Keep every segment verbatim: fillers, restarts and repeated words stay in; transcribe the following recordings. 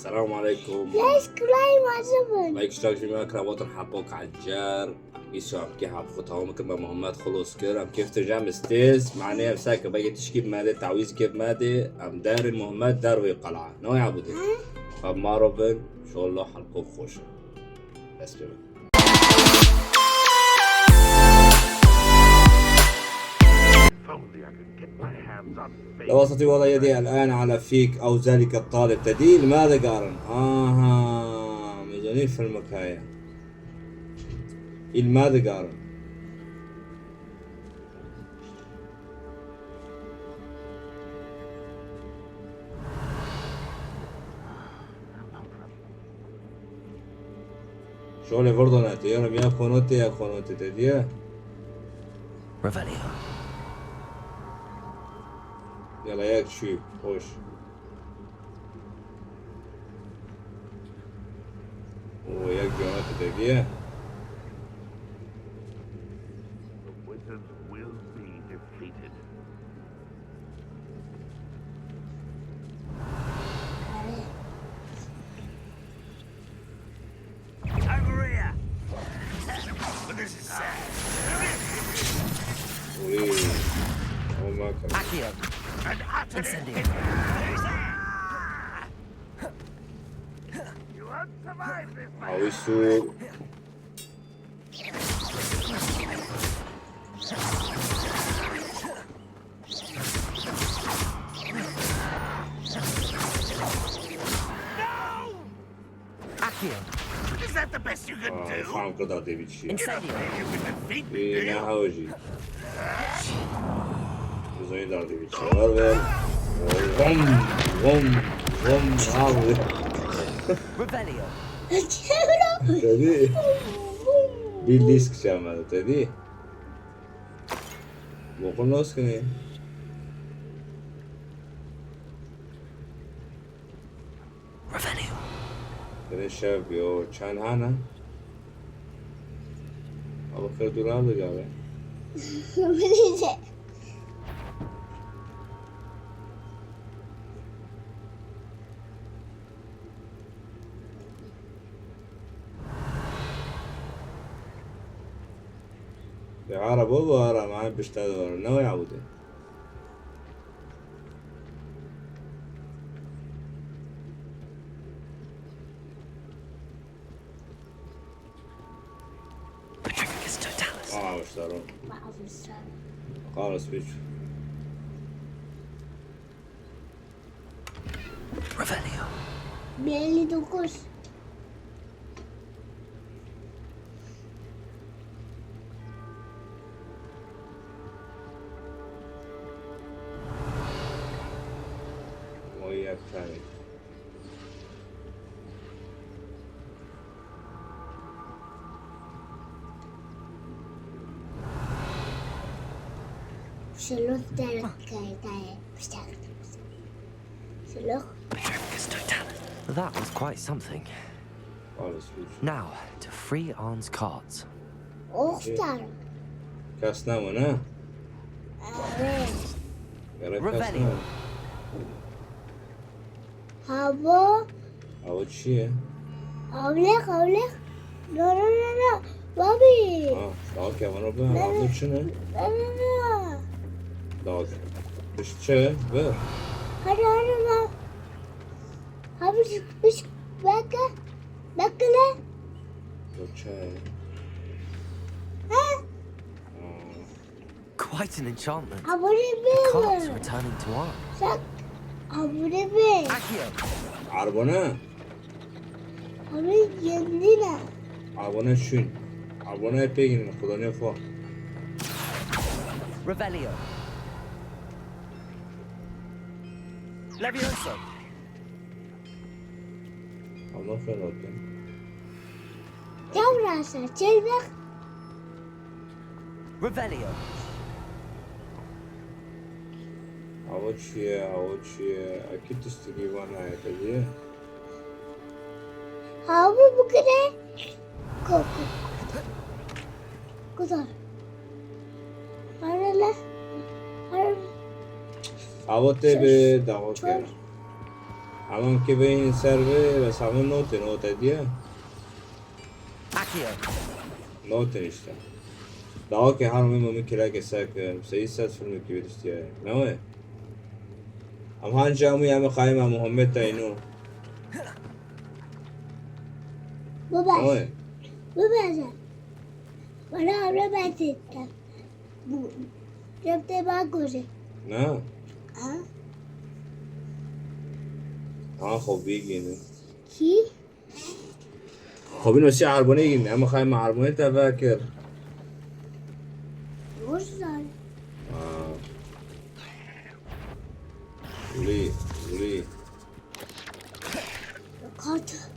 Selam aleykum. Leş kulay mazı bun. Like, iştirak, jî me kirabotin hepok ecer. Îşa em kê hep xwe tamam kir, me Muhammed xelos kir. Em kêf te jam stêz. Mane em seke, belkî tişkî me de, tawîz kê me de. Em derin Muhammed, der wê qala. Ne ya bu de? Hı? Em maro bin, şollo halko xoş. Dest pê bin. لواسطي والله يدي الآن على فيك أو ذلك الطالب تدي لماذا قارن؟ آها، ميزانية فيلمك هاي. لماذا قارن؟ Şolê vir done, tu yerim ya konotê ya konotê te diye. Revelio. Yala yek çû, hoş. O yek konotê te diye. The wizards will be defeated. Over here. But this is sad. Uy. Olma kırmızı. Accio. And utterly. Incendio. You won't survive this, my Awisu. Accio. Is that the best you can do? Tam kadar devici. Incendio. You can defeat me, do you? Ne hawji. Uzayı da devici. Var ve vom, vom, vom abi. Revelio. Dedi. Bir disk çalmadı dedi. Bokun nasıl ne? Revelio. Tenê şev bîyo, çend hene? Ew xêr dûran digave. Bilî. Ya araba bu ara, ma pişta doğru. Ne o ya bu de? Petrificus totalis. Aa, işte o. Xalis piç. Revelio. Belli dokuz. Vay efendim. Şelot derek kaytaye. Şelot. Petrificus totalis. That was quite something. Xalis piç. Now, to free Arne's cards. Oktar. Kes ne bu ne? Evet. Gerek kes ne? Revelio. Hava. Hava çi ye? Avlek, avlek. No, no, no, no. Babi. Ha, daha ki bana bu. No, no. Hava çi ne? No, no, no. Daha ki. İşte ver. Hadi, hadi, hadi. Abi, hiç, hiç, bekle. Bekle. Bu çay. Ha? Aa. Quite an enchantment. Abone mi? Cards returning to Arne. Sen abone mi? Accio. Arbone. Abi kendine. Arbone şun. Arbone pegin, kullanıyor fo. Revelio. Levioso. Allah fena olsun. Gel buraya sen, çevir. Revelio. Avuç ye, avuç ye. Akit üstü gibi bana ayet ediyor. Abi bu kadar. Koku. Güzel. Arala. Ar- Avo te bi davo kera. Heman ki beyîn ser bi, bes heman notê, note diye. Accio. Note işte. Daha ki her mümin kirake sekim, seyî ses filmi ki bir işte. Ne o? Em hanca mı yeme kayma Muhammed Taynu. Baba. Ne o? Baba sen. Bana öyle bahsetti. Bu. Cepte bak göze. Ne? Ha? Ha, xo bigînin. Ki? Xo bin wesî arbonê gînin. Em kayma arbonê te vekir. Boş ver. Ha. Uli, uli. Kat.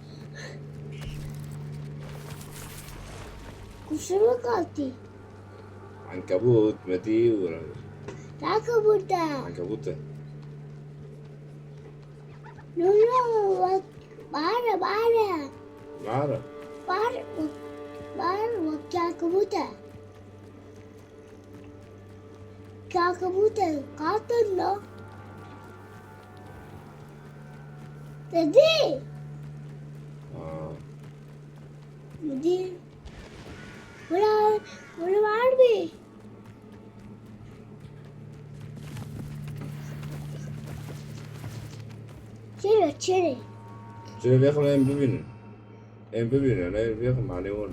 Kusur mu kaldı? Ankabut, metî û Daha burada. ankabut e. No, no, bak. Bağır, bağır. Var. Bağır, bağır, bak, ya kabuta. Ya kabuta, kalktın mı? Dedi. Ha. Dedi. Bura, bura var mı? Çere, çere. Çire vêxim em bibînin. Em bibînin, ne vêxim, anê hûn.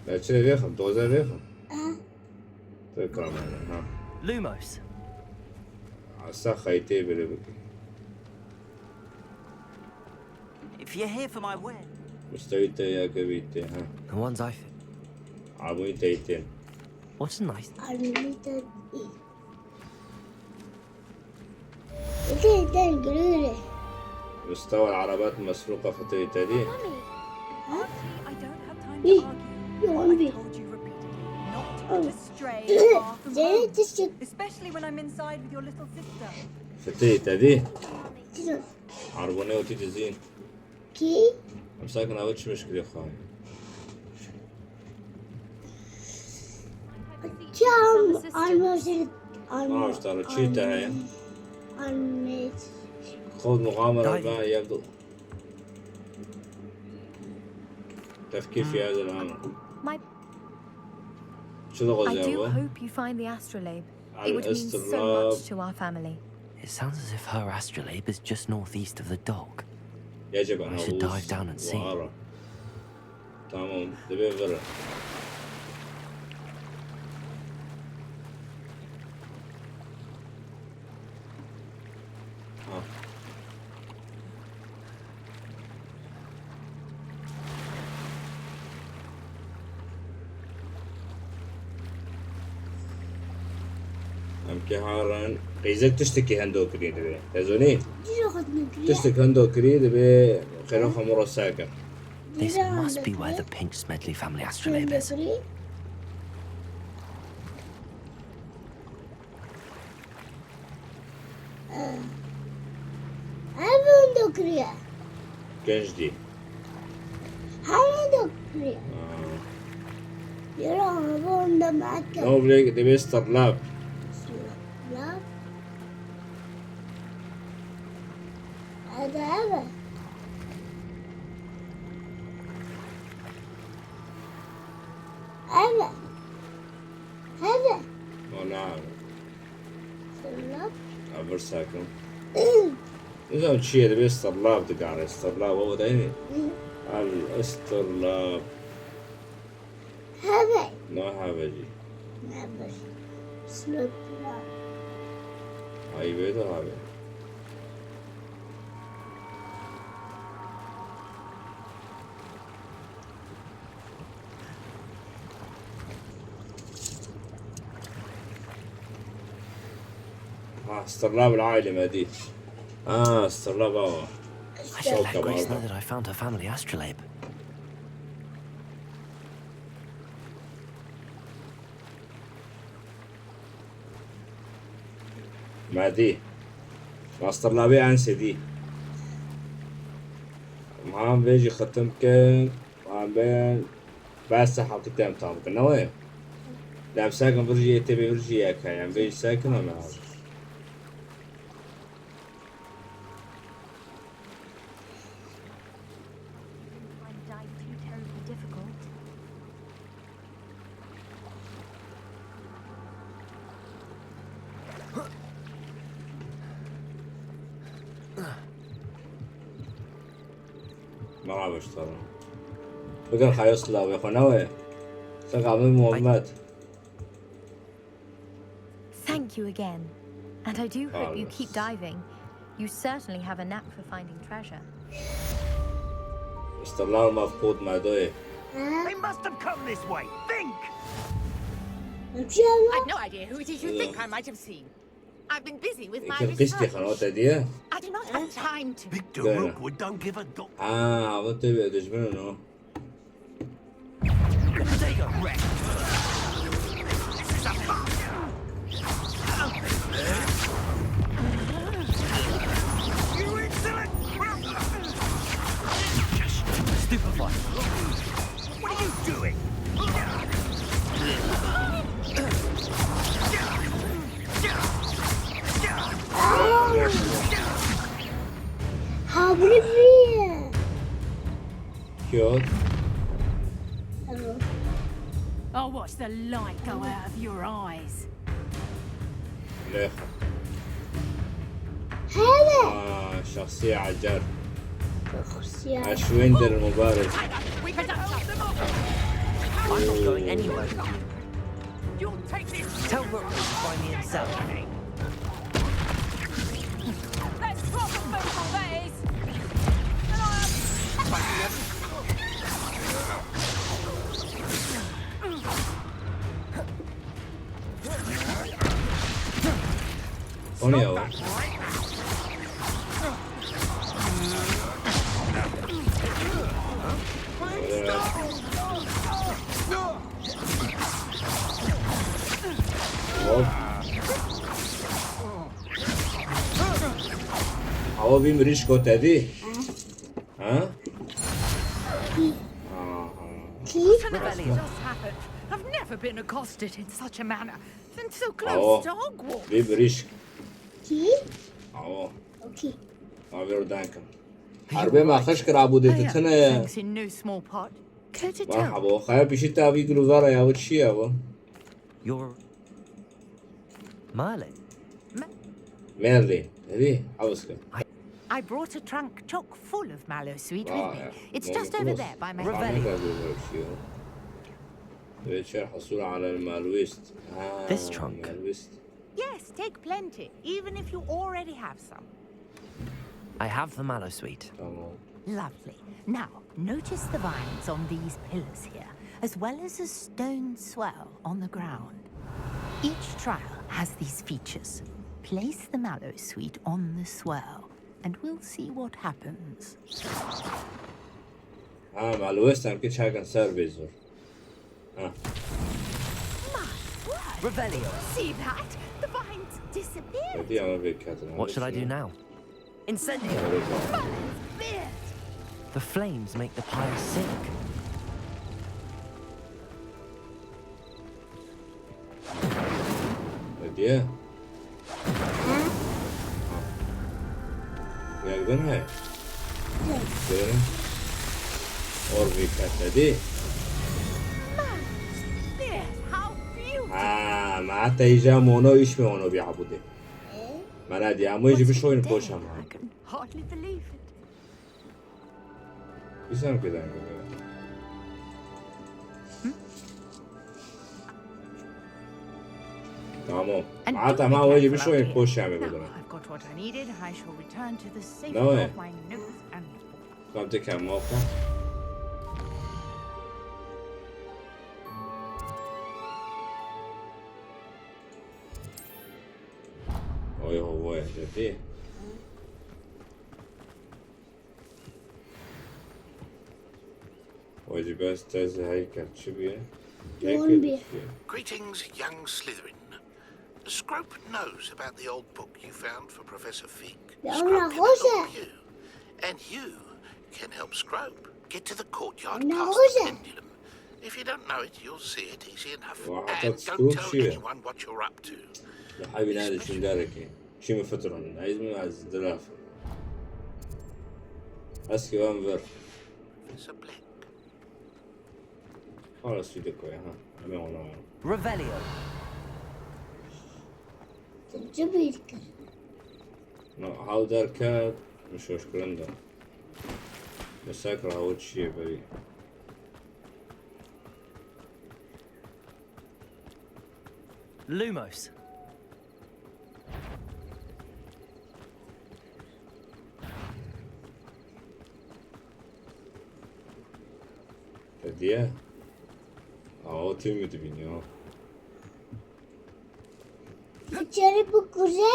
Ne çire vêxim, doze vêxim. Ha? Tekrar yani, ha. Lumos. Asa xeytê bile bikî. If you're here for my wedding. Mustewî te ya kevî te, ha. The ones I fit. Abûyî te tên. What's nice? Armita. Ite, ite, gülüyle. Mustawa arabat mesruqa fitê te dî. Ha? I don't have time Hey, to argue. you want I've me? Told you repeatedly not Oh. to stray far from home, Zeynep düştük. Especially when I'm inside with your little sister. Fitê te dî. Düştük. Arbonê wekî dizîn. Ki? Em sakin ava çi mişkilê xwe. Ki am, almasın. Maaş tarı çi te heye? Almasın. Xod muxamara Dayı. ben yevdu. Tefkî fiyazın ana. My, Çi de I xozya do bu? Hope you find the astrolabe. It would mean so Al-Istirlab. Much to our family. It sounds as if her astrolabe is just northeast of the dock. Yecib I should dive down and see. Tamam, dibe vira. Ha. Em ke haran qîzek tiştekî hendo kirî dibe. Te zonî? Dijo xatını kırıyor. Tiştek hendo kirî dibe xêra xwe moro seke. This must be where the Pinch Smedley family astrolabe is. Hemen dokriye. Genç dî. Hemen dokriye. Ha. Yürü hemen de maka. No bile dibe starlab. La. Hadi hemen. Hemen. Hemen. Ona Sırlap. Ever second. Nizam çiye dibe starlab digare. Starlab o da ne? Al starlab. Hemen. Na haveci. Hemen. Sırlap. Ay be de abi. Ha, starlab العائلة ما ديتش. Ah, starlab ava. I should let Grace know that I found her family astrolabe. Madî. Masterlabê en sedî. Mam vê jî xitim kin. Mam bên. Bes heqî tem tam kin. Ne wê? Dem sekin vir jî yê tê bê vir jî yek heye. Em vê jî sekin ama. Merhaba, işte. Bugün hayır silahı ve konu ve. Selamın Muhammed. Thank you again. And I do hope you keep diving. You certainly have a knack for finding treasure. İşte mefkut medoy. They must have come this way. Think! I've no idea who it is you think I might have seen. I've been busy with my Kir qîstî research. Xanwa te diye. I do not have time to. Victor Böyle. Rookwood don't give a do- Ha, ama te bir düşmanın o. Take a wreck. This is a You insolent! Just stupefy. What are you doing? How would it be? Kiyot. Oh, Oh, watch the light go out of your eyes. Leh. Hele. Aa, şahsiye acar. Şahsiye. Aşwender mübarek. We can dump them. I'm not going anywhere. You'll take this. Tell Rookwood to find me himself. Let's swap a football, that is. O ne ya? Hop. Awa bir mirîşko te dî. Ha? Kî? Aha. Kî? What just happened? I've never been accosted in such a manner. And so Awa. close to Hogwarts. Bir mirîşk. Kî? Awa. Okey. Awa bir dankim. Harbe ma xeş kira bu de tene. Thanks in no small part. Care to tell? Merhaba. Xaya pişi ta bir gülüzara ya, bu çi ya bu? You're Merlin. Merlin. Hadi, havuz kır. I brought a trunk chock full of mallowsweet with me. It's just over there by my Vay, belly. ne kadar güzel bir şey ya. Ve çer hasul ala malwist. Ha, This trunk. Malwist. Yes, take plenty, even if you already have some. I have the mallowsweet. Tamam. Lovely. Now, notice the vines on these pillars here, as well as a stone swirl on the ground. Each trial has these features. Place the mallowsweet on the swirl, and we'll see what happens. Ha, malwist hem ki çakan ser bezur. Ha. My word! Revelio. See that? The vines disappeared. Hadi ama bir katına. What should I do now? Incendio. Beard! The flames make the pyre sink. Hadi ya. Yakdın he. Görün. Or bir kat hadi. Beard, how beautiful! Ha, ma hatta iyice mono iş mi onu bir abude. Mana diye ama iyice bir şey oyunu boş ama. I can hardly believe it. Güzel bir renk oluyor. Tamam. And Hatta don't ma be öyle bir careful şey out oyunu boş yani here. bu Now durum. I've got what I needed. I shall return to the safety No way. of my nook and Tamam, teker muhakkak. Oy ho, vay, dedi. Oy, ben size heykel çi bir? Yoğun bir. Greetings, young Slytherin. Scrope knows about the old book you found for Professor Fig. Ya Scrope Allah, can hoca. help you. And you can help Scrope get to the courtyard Allah, past the hoca. pendulum. If you don't know it, you'll see it easy enough. Vay, And atat don't Scrope tell şey. Anyone what you're up to. Ya habi nerede şimdi derek ki? Şimdi fıtırın. Aziz mi aziz dilaf. Eski ben ver. Professor Black. Hala sütü koy ha. Hemen ona. Revelio. Tıpçı bir kız. No, how derket, mişoş kurunda. Mesela rawo çi ye berî? Lumos. Te diye? Awo tüm mü dibînî ya? Çeri bikuje.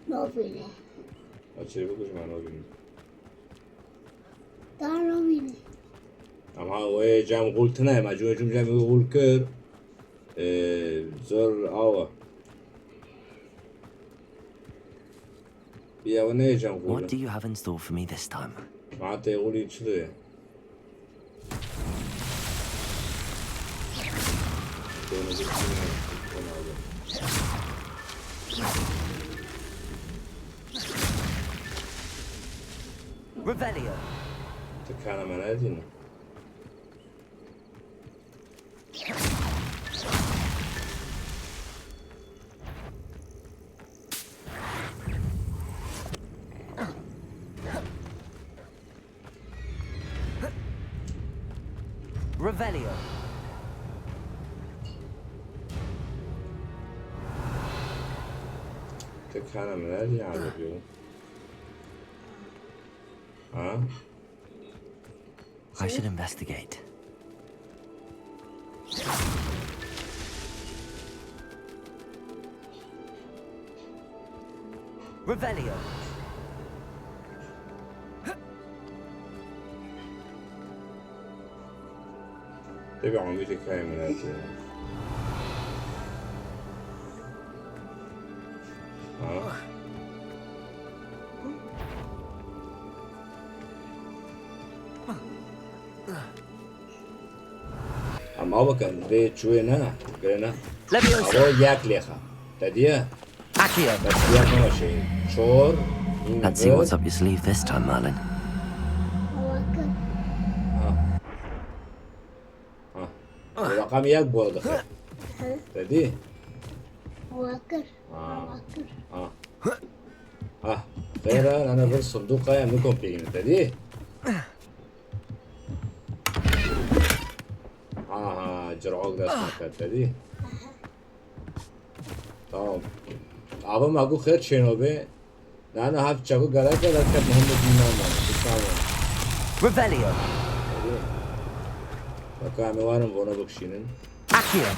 Nobile. Açeri bikuje me nobînî. Daha nobile. Ama wê cem gul tine, ma cem cem cem gul kir. Ee, zor awa. Ya ne cem gul. What do you have in store for me this time? Ma te gul çi de? Revelio. Te kana me ne dîne. Revelio. Te kana me ne dîne abi. Ha? I should investigate. Revelio. Te bir amiri kayım lazım. Ha? Em ava ke vê çûyê ne, girê ne. Leviosa. Ava yek lêxa. Te diye? Accio. Bes diye ne şey. Çor. Let's see what's up your sleeve this time, Marlin. Ha. Ha. Rakam yek bu arada. Te diye? Wakir. Ha. Wakir. Ha. Ha. Xêra, ana bir sunduqa ya, nikom pêgine. Te diye? Aha, cirok dest me ket, te dî? Tamam. Ava me got xêr çêno be. Nana heft çaku gerek e, derket Muhammed Dînar me. Tamam. Revelio. Baka em ê warin vona bikşînin. Accio.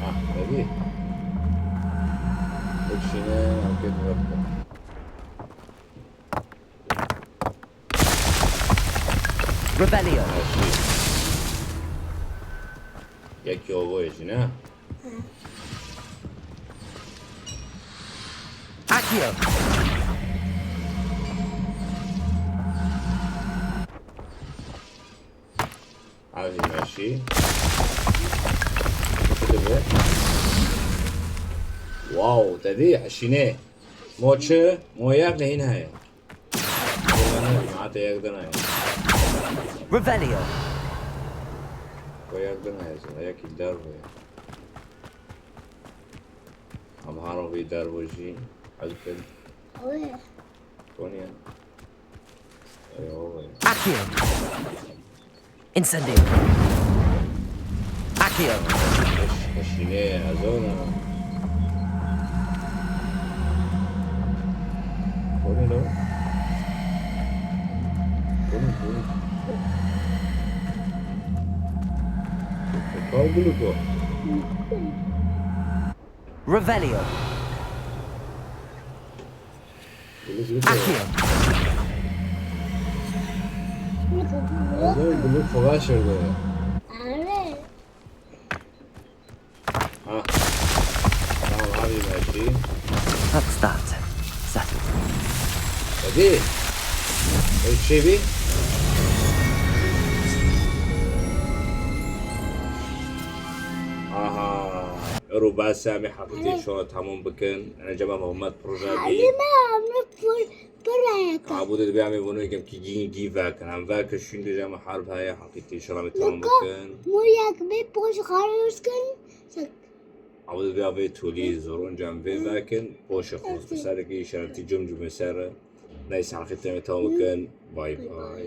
Ha, te dî? Bikşînin, em pê direkt. Revelio. Yekî ovoyê jî ne? Accio. Evî meşî. Dibe. Wow, te dî eşînê. Mo çi? Mo yek lehîn heye. Hate yek din heye. Revelio. Ko yek din heye, zina yekî derve. Em haro vî derve jî. Elkin. Oye. Konya. Ey oy. Accio. Incendio. Accio. Eş-, eşînê ez ona. Konya lo. Konya, Konya. Kal gulu ko. Revelio. Gulu gulu ko. Accio. Gulu gulu ko başardı. Are. Ha. Tamam abi, merci. That's that. Settled. Hadi. Öyle şey bir. Aha. Ero bas em ê heqîtê şola tamam bikin. Ene cema Muhammed proje bî. Halime amne pur pur ayaka. Abu de dibê em ê vano yekem ki gî gî vekin. Em vekin şûn de cema harb heye heqîtê şola em ê tamam Luka bikin. Moyak be poş xaroskin. Sak. Abu de dibê vê tolî zoron cem vê vekin. Poşe xos bi serê ki işareti cum cum ser. Neyse, heqî temê tamam bikin. Bay bay.